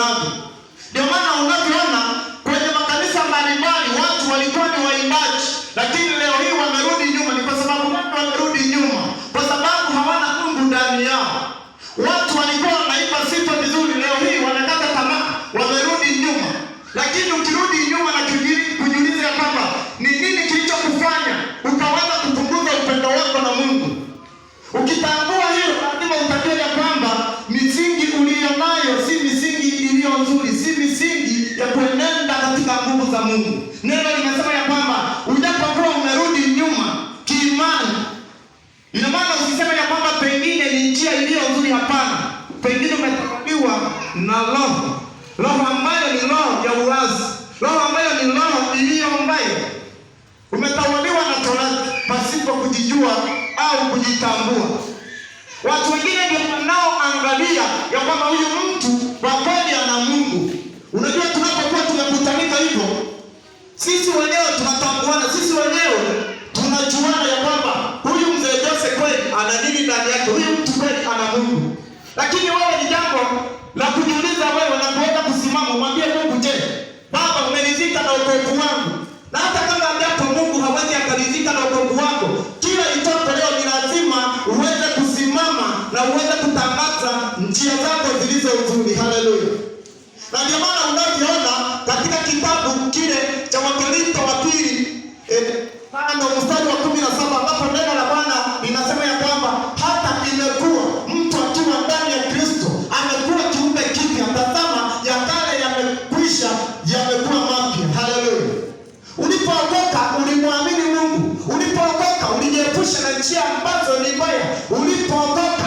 navyo. Ndio maana unavyoona kwenye makanisa mbalimbali watu walikuwa ni waimbaji, lakini leo hii wamerudi nyuma. Ni kwa sababu gani wamerudi nyuma? Kwa sababu hawana Mungu ndani yao. Watu walikuwa wanaimba sifa vizuri, leo hii wanakata tamaa, wamerudi nyuma. Lakini ukirudi nyuma na kujiuliza ya kwamba ni nini kilichokufanya ukaweza kupunguza upendo wako na Mungu, ukitambua hilo, lazima utajua ya kwamba misingi uliyonayo si misingi iliyo nzuri, si misingi ya kuenenda katika nguvu za Mungu. Neno linasema ya kwamba ujapokuwa umerudi nyuma kiimani, ina maana usiseme ya kwamba pengine ni njia iliyo nzuri. Hapana, pengine umetawaliwa na roho, roho ambayo ni roho ya uasi, roho ambayo ni roho iliyo mbaya. Umetawaliwa na torati pasipo kujijua au kujitambua. Watu wengine ndio wanaoangalia ya kwamba huyu mtu kwa kweli ana Mungu. Unajua, tunapokuwa tumekutanika hivyo, sisi wenyewe tunatambuana, sisi wenyewe tunajuana ya kwamba huyu mzee Jose kweli ana nini ndani yake, huyu mtu kweli ana Mungu. Lakini wewe ni jambo la kujiuliza wewe na kuweza kusimama, mwambie Mungu, je, Baba umeridhika na wokovu wangu? Na hata kama ambapo Mungu hawezi akaridhika na wokovu wako, kila itopo leo ni lazima uweze kusimama na uweze kutangaza njia zako zilizo nzuri. Haleluya! Na ndio maana unavyoona katika kitabu kile cha Wakorintho wa pili 5 mstari wa 17 ambapo neno la Bwana linasema ya kwamba hata imekuwa mtu akiwa ndani ya Kristo amekuwa kiumbe kipya, tazama ya kale yamekwisha, yamekuwa mapya. Haleluya! Ulipookoka ulimwamini Mungu, ulipookoka ulijiepusha na njia ambazo ni mbaya, ulipookoka